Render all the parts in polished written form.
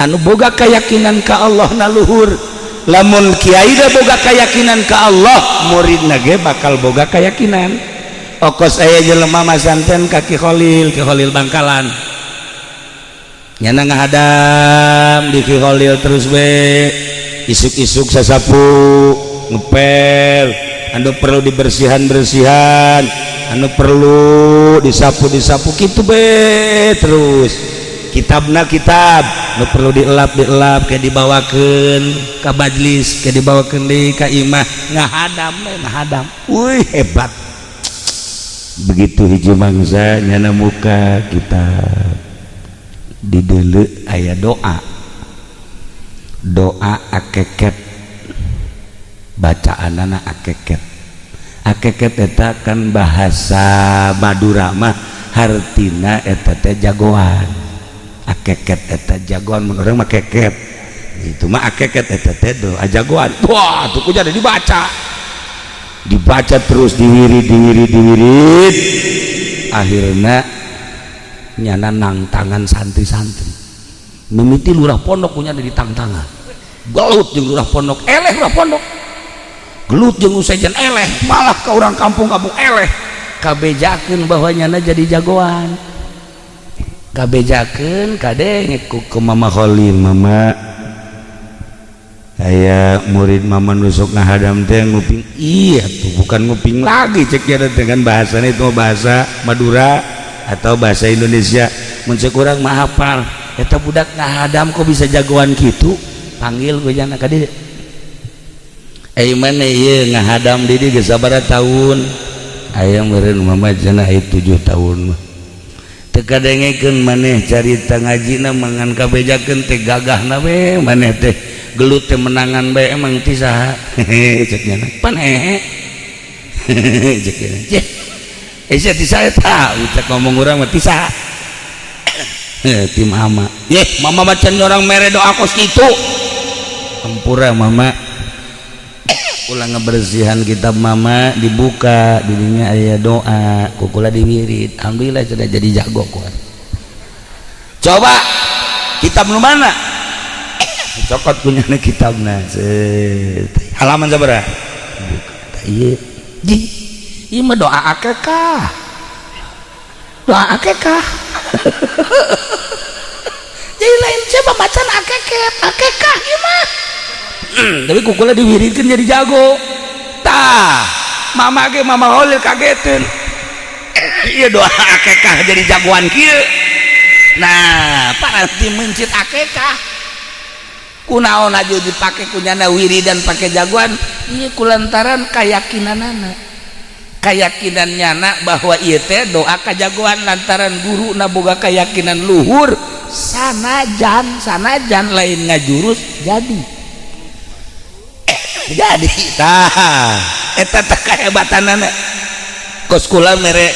Anu boga keyakinan ka Allah na luhur. Lamun kiai da boga keyakinan ka Allah, muridna ge bakal boga keyakinan. Okos aya jelema masanten ka Ki Kholil, Ki Kholil Bangkalan. Nyana ngahadam di Ki Kholil terus we, isuk-isuk sasapu, ngepel, anu perlu dibersihan-bersihan, anu perlu disapu-disapu, kitu be terus. Kitabna kitab nu perlu dielap dielap, kayak dibawakeun ka majlis, kayak dibawakeun deui ka imah, ngahadam we, ngahadam. Wih, hebat. Begitu hiji mangsa nyana muka kitab, dideuleu aya doa, doa akeket, bacaanana akeket. Akeket eta kan bahasa Madura mah, hartina eta teh jagoan. Akeket eta jagoan, mun urang mah keket itu mah. Akeket eta teh doa jagoan. Wah, tuh ku jadi dibaca, dibaca terus, diwirid, diwirid, diwirid, akhirnya nyana nang tangan santri-santri. Mimiti lurah pondok punya di tang tangan, gelut jeung lurah pondok, eleh lurah pondok, gelut jeung sejen, eleh, malah ke orang kampung-kampung eleh. Kabejakeun bahwa nyana jadi jagoan. Kabejakeun kadenge ku ke Mama Kholil, "Mama, aya murid Mama nusuk ngahadam teh nguping." Iya tuh, bukan nguping lagi cek ya, dengan bahasanya itu bahasa Madura atau bahasa Indonesia. Mun cek urang mah hafal, eta budak ngahadam kok bisa jagoan gitu. Panggil gue jana ka dieu. Eh, mana ieu ngahadam di dieu geus sabaraha tahun? Aya meureun, Mama, cenah, aya 7 tahun mah. Teu kadengekeun maneh carita ngajina, mangan kabejakeun teh gagahna we, maneh teh gelut teh menangan bae, emang ti saha? Hehe, cek nyana. Pan hehe, cek nyana. Cek eh sia ti saha eta? Cek ngomong urang mah ti saha? Ti mama. Yeh, mama macan orang mere doa kos kitu. Ampura, Mama. Ulang ngebersihan kitab mama, dibuka dirinya aya doa, kukula diwirid, alhamdulillah sudah jadi jago kuat. Coba kitab nu mana? Cokot punya kitabna. Set. Halaman sabaraha? Buka. Ieu ji, ieu mah doa akekah, doa akekah. Jadi lain siapa macan akeket, akekah ieu mah. Tapi kukula diwiridkeun jadi jago. Tah, mama ge, Mama Holil kageteun, iya doa akekah jadi jagoan kieu. Nah, paranti mencit akekah kunaon aja dipake kunyana wiridan pake jagoan? Iya, kulantaran keyakinanana, keyakinan nyana bahwa ieu teh doa kajagoan, lantaran guru na boga keyakinan luhur, sanajan sanajan lain ngajurus jadi. Tah, eta teh kehebatanana. Kos kula mere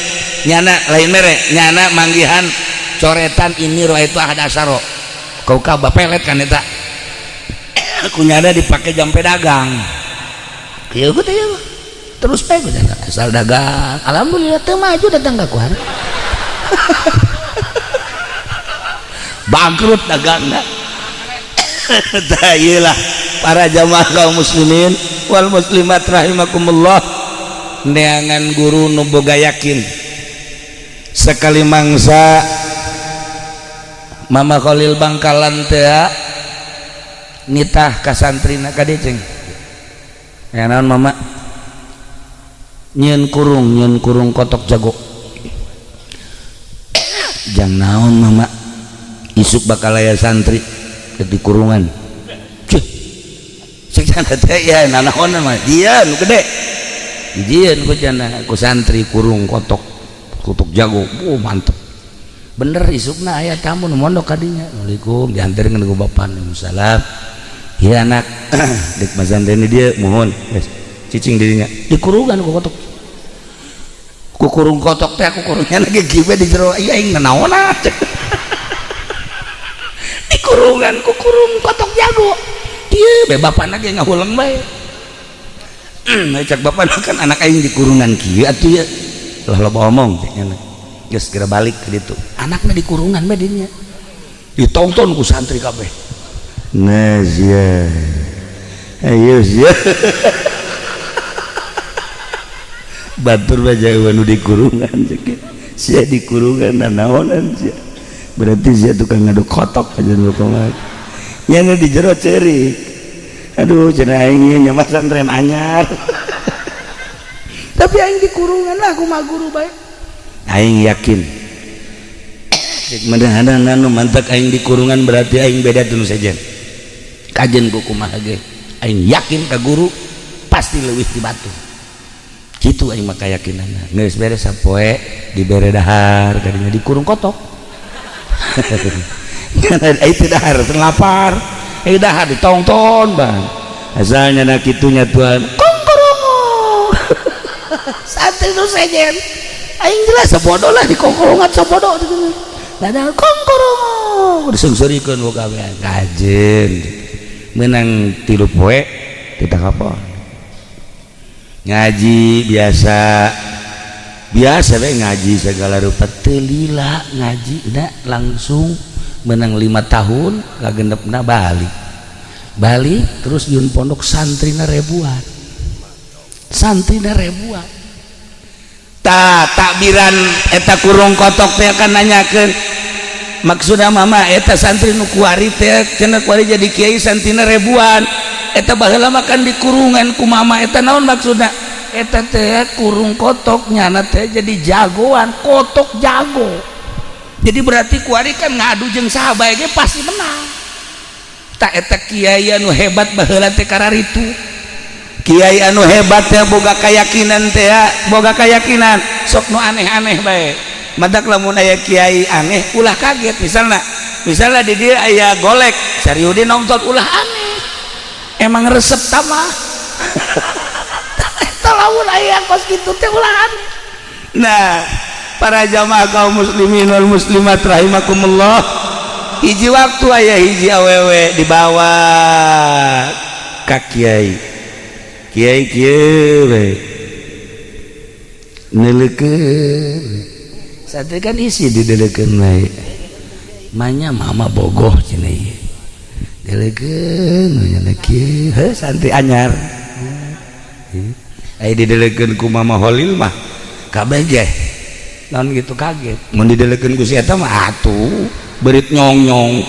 nyana, lain mere nyana, manggihan coretan ini roh itu ada asaro kau kaba pelet kan eta kunyana dipake jampe dagang. Ieu teh ieu terus pe asal dagang, alhamdulillah teu maju datang ka kuar, bangkrut dagangna. Tah, ieu lah para jamaah kaum muslimin wal muslimat rahimakumullah, neangan guru nu boga yakin. Sekali mangsa Mama Khalil Bangkalan teh nitah ka santrina, ka dieu ceng ya. "Naon, Mama?" "Nyieun kurung, nyieun kurung kotok jago." "Jang naon, Mama?" "Isuk bakal aya santri di kurungan." Cih, cek jana teh ya nanaonan mah jieun nu gede, dijieun ku jana ku santri kurung kotok, kotok jago. Oh, mantep bener. Isukna aya tamu nu mondok kadinya. "Assalamualaikum," diantarkeun ku bapak. "Waalaikumsalam." "Iya, anak dek masantren dia mohon geus cicing dirinya." Dikurungan ku kotok, ku kurung kotok teh, aku kurungnya lagi gibe di jero. Iya, aing nanaonan dikurungan ku kurung kotok jago. Ieu be bapana ge ngahuleng bae. Cek bapak kan, "Anak aing di kurungan kieu atuh ya lah, loba omong," cek nyana. Geus, segera balik ke ditu, anakna di kurungan bae dinya. Ditonton ku santri kabeh. Nah sia. Ayo sia. Batur bae nu di kurungan cek. Sia di kurungan naonan sia. Berarti sia tukang ngaduk kotok aja nu kumaha. Nya di jero ceurik. Aduh cenah aing nya masantren anyar. Tapi aing di kurungan lah kumaha guru bae. Aing yakin. Cek meureun nu mantak aing di kurungan berarti aing beda teu nu sejen. Kajen ku kumaha ge. Aing yakin ka guru pasti leuwih ti batu. Kitu aing mah kayakinanna. Geus beres sapoe dibere dahar kadinya dikurung kotok. Aing teu dahar teu lapar. Aing dahar ditongton bang. Asalnya na kitunya Tuhan. Kongkorongo. Santri nu sejen. Aing jelas sabodo lah dikongkorongan sabodo. Dadang kongkorongo disungsurikeun ku kabehan. Kajen. Menang 3 poe ditakapon. Ngaji biasa. Biasa we ngaji segala rupa teu lila ngaji da langsung menang 5 tahun kagenepna balik. Balik terus nyun pondok santrina ribuan. Santrina ribuan. Ta takbiran eta kurung kotok teh akan nanyakeun maksudna mama eta santri nu kuari teh cenah kuari jadi kiai santrina ribuan. Eta baheula makan di kurungan ku mama eta naon maksudna? Eta teh kurung kotok nyana teh jadi jagoan, kotok jago. Jadi berarti kuari kan ngadu jeung saha bae ge pasti menang. Tak eta kiai anu hebat baheula teh kararitu. Kiai anu hebat teh boga keyakinan teh, boga keyakinan sok nu aneh-aneh bae. Matak lamun aya kiai aneh ulah kaget misalna. Misalna di dieu aya golek, Sariudin nonton ulah aneh. Emang resep tamah. Eta lamun aya kos kitu teh ulah aneh. Nah, para jamaah kaum muslimin wal muslimat rahimakumullah. Hiji waktu aya hiji awewe dibawa ka kiai. Kiai kieu we. Neuleukeun. Santri kan isi dideulekeun wae. Manya mama bogoh cenah ieu. Deleukeun nya kieu, heuh santri anyar. Aya dideulekeun ku Mama Holil mah kabeh ge. Naon gitu kaget. Mun dideulekeun ku si eta mah atuh beurit nyong-nyong.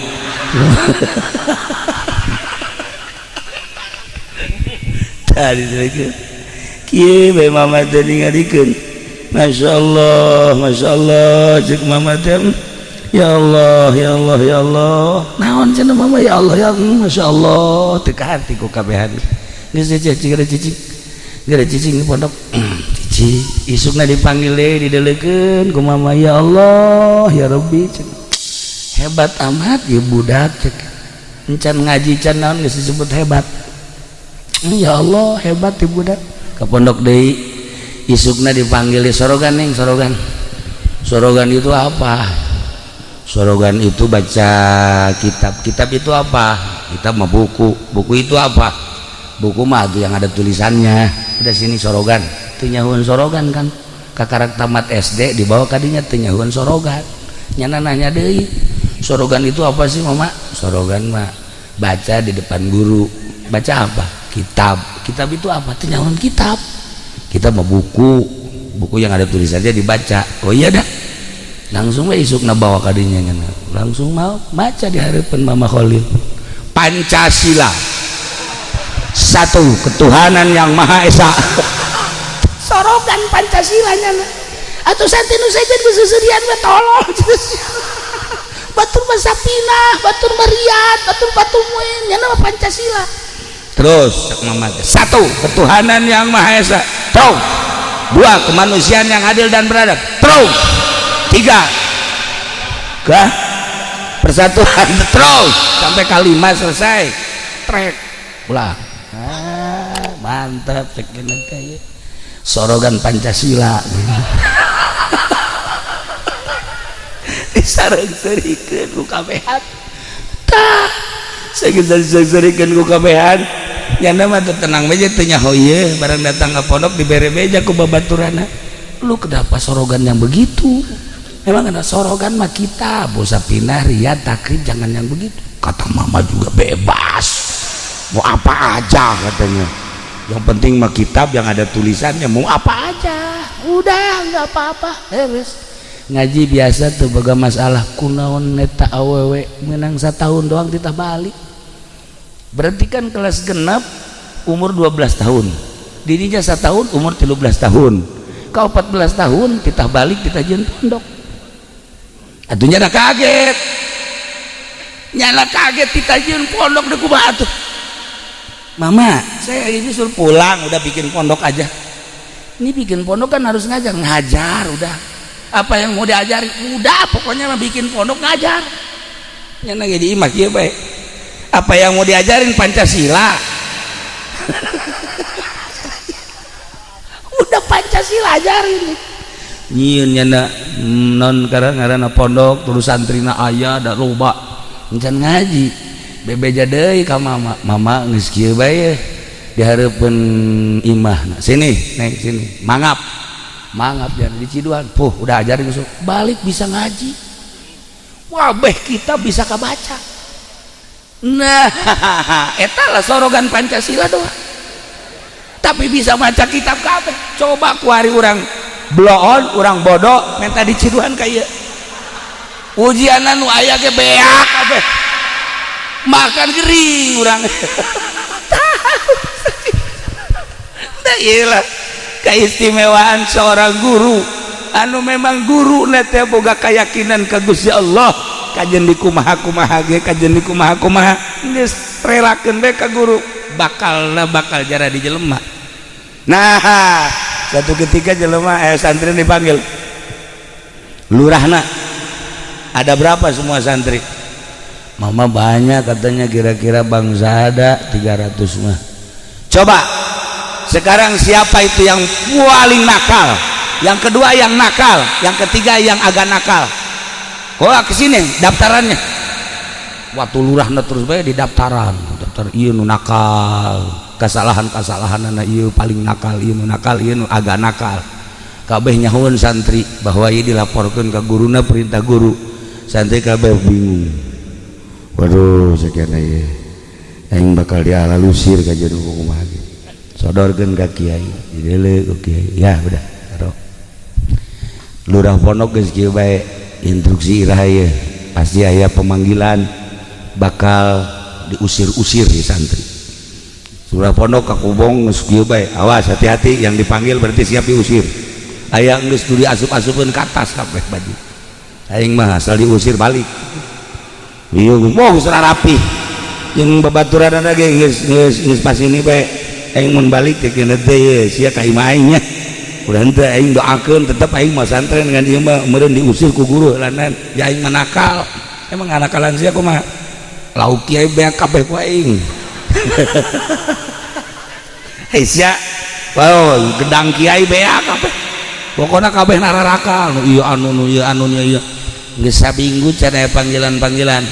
Tah dideulekeun. Kieu bae mama teh ningalikeun. Masyaallah, masyaallah ceuk mama teh. Ya Allah, ya Allah, ya Allah. Naon cenah mama ya Allah, ya masyaallah teu kaharti ku kabehan. Geus cicing cicing. Geus cicing di pondok. Cicing isukna dipanggil deui dideulekeun ku mama ya Allah, ya Rabbi cenah. Hebat amat ieu budak cek. Encan ngaji can naon geus disebut hebat. Ya Allah, hebat ieu budak. Ka pondok deui isukna dipanggil di sorogan ning sorogan. Sorogan itu apa? Sorogan itu baca kitab. Kitab itu apa? Kitab mah buku. Buku itu apa? Buku mah itu yang ada tulisannya. Udah sini sorogan. Teu nyahueun sorogan kan. Kakarak tamat SD dibawa kadinya teu nyahueun sorogan. Nyana nanya deui. Sorogan itu apa sih mama? Sorogan mah baca di depan guru. Baca apa? Kitab. Kitab itu apa? Teu nyahueun kitab. Kitab mah buku. Buku yang ada tulisannya dibaca. Oh iya dah. Langsung we isukna bawa kadinya nyana. Langsung mau baca di harapan Mama Khalil. Pancasila. Satu, ketuhanan yang Maha Esa. Sorogan Pancasila nyana. Atuh santri nu sejen geus we tolol. Batur mah Sapinah, batur mah Riyad, batur batur Muin, nyana mah Pancasila. Terus cek mama teh, satu, ketuhanan yang Maha Esa. Terus. Dua, kemanusiaan yang adil dan beradab. Terus. Tiga, kah? Persatuan. Terus sampai kalimat selesai. Trek ulah. Ah, mantap cek teh. Sorogan Pancasila. Disareng-serikeun ku kabehan. Tah, sageus disareng-serikeun ku kabehan. Nyana mah teu tenang beja teu nyaho ieu, barang datang ka pondok dibere beja ku babaturana. Lu kenapa sorogan yang begitu? Emang ada sorogan mah kita bosa pindah Riyad Takrib, jangan yang begitu. Kata mama juga bebas, mau apa aja katanya, yang penting mah kitab yang ada tulisannya, mau apa aja udah nggak apa-apa. Terus ngaji biasa tuh boga masalah, kunaon neta awewe menang setahun doang titah balik. Berarti kan kelas 6 umur 12 tahun, dirinya setahun umur 13 tahun, kau 14 tahun titah balik, titah jieun pondok. Atuh nyana kaget, nyana kaget, titah jieun pondok deh, kumaha atuh? Mama, saya ini suruh pulang, udah bikin pondok aja. Ini bikin pondok kan harus ngajar. Ngajar udah, apa yang mau diajari udah, pokoknya mah bikin pondok ngajar. Nyana jadi imah kieu bae, apa yang mau diajarin? Pancasila. Udah, Pancasila ajarin. Nyieun nyana non karena pondok terus santrina aya da loba, encan ngaji, bebeja deui ka mama. Mama geus kieu bae di hareupeun imah. Nah, sini neng, sini mangap mangap, jangan di Ciduan. Puh, udah ajarin besok balik bisa ngaji. Wah, beh kita bisa kebaca. Nah, eta lah sorogan Pancasila doang, tapi bisa maca kitab kabeh. Coba kuari urang bloon, urang bodoh, minta diciduhan kayak ujianan nu aya ge beak kabeh, makan gering urang. Nah, iyalah keistimewaan seorang guru anu memang guru teh boga keyakinan ka Gusti Allah. Kajen di kumaha kumaha ge, kajen di kumaha kumaha, geus relakeun bae ka guru, bakal bakal jara di jelema. Nah, satu ketika jelema santri dipanggil lurahna, ada berapa semua santri? Mama banyak katanya, kira-kira bangsa ada 300 mah. Coba sekarang siapa itu yang paling nakal, yang kedua yang nakal, yang ketiga yang agak nakal? Kok ke sini daftarannya. Waktu lurahna terus bae di daftaran daftar, ieu nu nakal, kesalahan-kesalahan anak ieu paling nakal, ieu nu nakal, ieu nu agak nakal. Kabeh nyahueun santri bahwa ieu dilaporkeun ke guruna, perintah guru. Santri kabeh bingung, waduh, sekian ieu aing bakal dialalusir ka jero kumaha ge. Sodorkeun ka kiai, dideuleu ku kiai, ya udah taruh. Lurah pondok geus kieu bae, instruksi iraha ieu pasti aya pemanggilan, bakal diusir-usir di santri. Lurah pondok ka kubong geus kieu bae, awas, hati-hati, yang dipanggil berarti siap diusir. Aya geus diasup-asupkeun ka tas kabeh baju. Aing mah asal diusir balik. Iya, wah, geus rapi jeung babaturan ge geus geus geus pas ini bae. Aing mun balik teh kena teh ye sia ka imah aing nya. Udah henteu, aing doakeun tetep aing mah santren dengan ieu mah meureun diusir ku guru lanan ya. Aing mah nakal, emang nakalan sia kumaha? Lauk kiai beak kabeh ku aing. Hei sia, wow, gedang kiai beak kabeh, pokoknya kabeh nararakal nu ieu anu nu ieu anu nu ieu. Geus saminggu can aya panggilan-panggilan,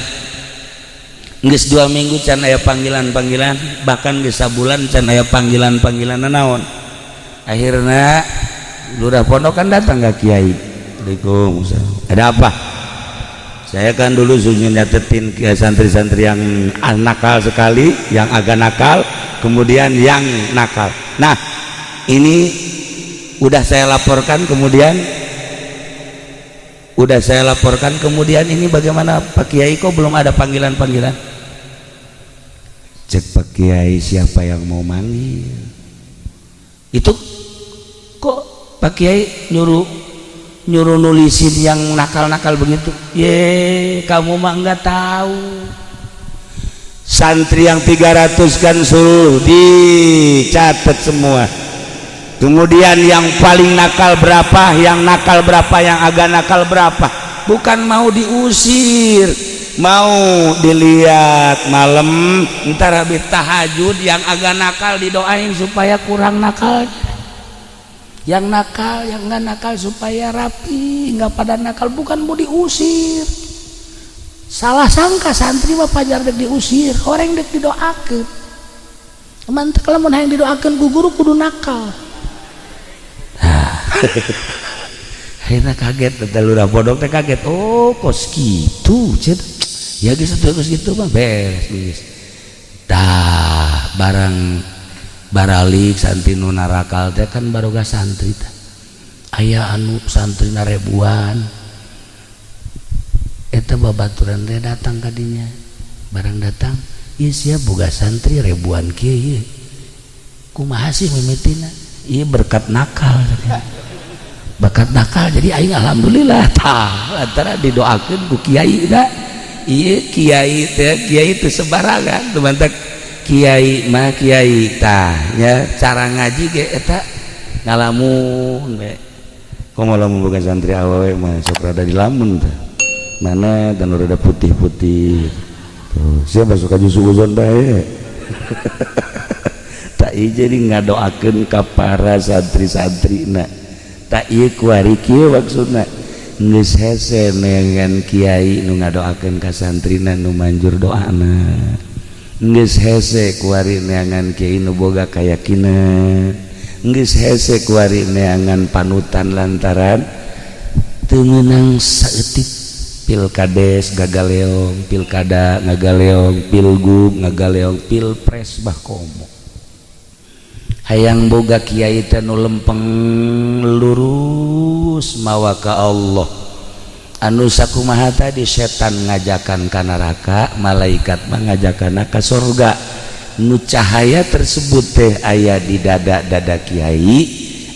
geus 2 minggu can aya panggilan-panggilan, bahkan geus sabulan can aya panggilan-panggilan. Naon akhirnya? Lurah pondok kan datang ke kiai. Waalaikumsalam, ada apa? Saya kan dulu sudah nyatetin ke santri-santri yang nakal sekali, yang agak nakal, kemudian yang nakal. Nah, ini udah saya laporkan, kemudian udah saya laporkan, kemudian ini bagaimana, Pak Kiai, kok belum ada panggilan-panggilan? Cek Pak Kiai, siapa yang mau manggil itu? Kok Pak Kiai nyuruh nyuruh nulisin yang nakal-nakal begitu? Ye, kamu mah nggak tahu, santri yang 300 kan suruh dicatat semua, kemudian yang paling nakal berapa, yang nakal berapa, yang agak nakal berapa. Bukan mau diusir, mau dilihat malam ntar habis tahajud, yang agak nakal didoain supaya kurang nakal, yang nakal, yang enggak nakal supaya rapi, nggak pada nakal. Bukan mau diusir. Salah sangka santri mah pajar dek diusir, orang dek didoakeun. Mantap, lamun hayang didoakeun ku guru kudu nakal. Akhirnya kaget teh lurah pondok teh, kaget, "Oh, kos gitu cenah." Ya geus atuh, kos gitu mah beres geus. Tah, barang baralik santri nu narakal teh kan baroga santri teh aya anu santri ribuan. Eta babaturan teh datang ka dinya. Barang datang, "Ieu sia boga santri ribuan kieu, ieu kumaha sih mimitina?" "Ieu berkat nakal, bakat nakal, jadi aing alhamdulillah." Tah, antara didoakeun ku kiai da ieu kiai teh, kiai teu sembarangan teu mantak kiai mah kiai. Tah nya, cara ngaji ge eta ngalamun we. Komo lamun boga santri awewe mah sok rada dilamun tah mana dan rada putih-putih tuh, siapa suka suuzon bae. Tak jadi ngadoakeun ka para santri-santri na. Tak ieu kuari kieu maksudna, geus hese neangan kiai nu ngadoakeun ka santrina nu manjur doana. Geus hese kuari neangan kiai nu boga kayakinan. Geus hese kuari neangan panutan, lantaran teu meunang saeutik. Pilkades gagaleong, pilkada ngagaleong, pilgub ngagaleong, pilpres bah komo. Hayang boga kiai teh nu lempeng, lurus mawa ka Allah, anu sakumaha tadi, setan ngajakan ka neraka, malaikat mah ngajakan ka surga. Nu cahaya tersebut teh aya di dada-dada kiai.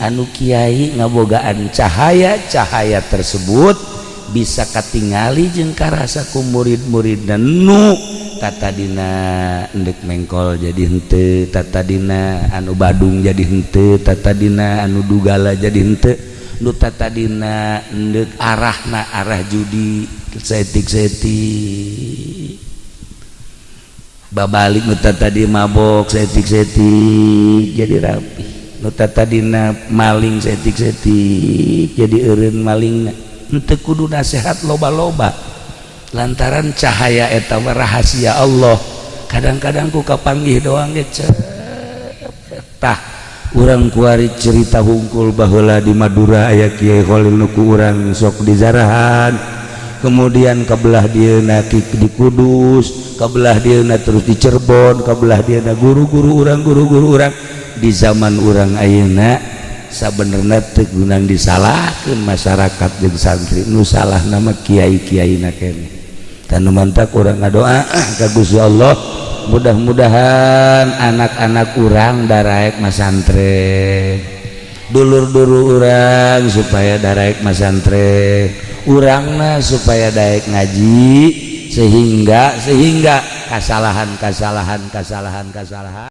Anu kiai ngabogaan cahaya, cahaya tersebut bisa katingali jeung karasa ku murid-murid. Dan nu tatadina endek mengkol jadi henteu, tatadina anu badung jadi henteu, tatadina anu dugala jadi henteu, nu tatadina endek arahna arah judi saeutik-saeutik babalik, nu tadi mabok saeutik-saeutik jadi rapi, nu tadina maling saeutik-saeutik jadi eureun maling. Henteu kudu nasehat loba-loba, lantaran cahaya eta mah rahasia Allah. Kadang-kadang ku kapanggih doang ge. Tah, urang kuari cerita hungkul. Baheula di Madura aya Kiai Khalil nu ku urang sok dizarahan, kemudian kebelah dieuna di Kudus, kebelah dieuna terus di Cirebon, kebelah dieuna guru-guru urang, guru-guru urang di zaman urang ayeuna. Sabenerna teu gunang disalahkeun masyarakat jeung santri, nu salah nama kiai-kiai na keneh. Dan nu mantak urang ngadoa ka Gusti Allah, mudah-mudahan anak-anak urang daraek masantren, dulur-dulur urang supaya daraek masantren, urangna supaya daek ngaji, sehingga sehingga kesalahan kesalahan kesalahan kesalahan.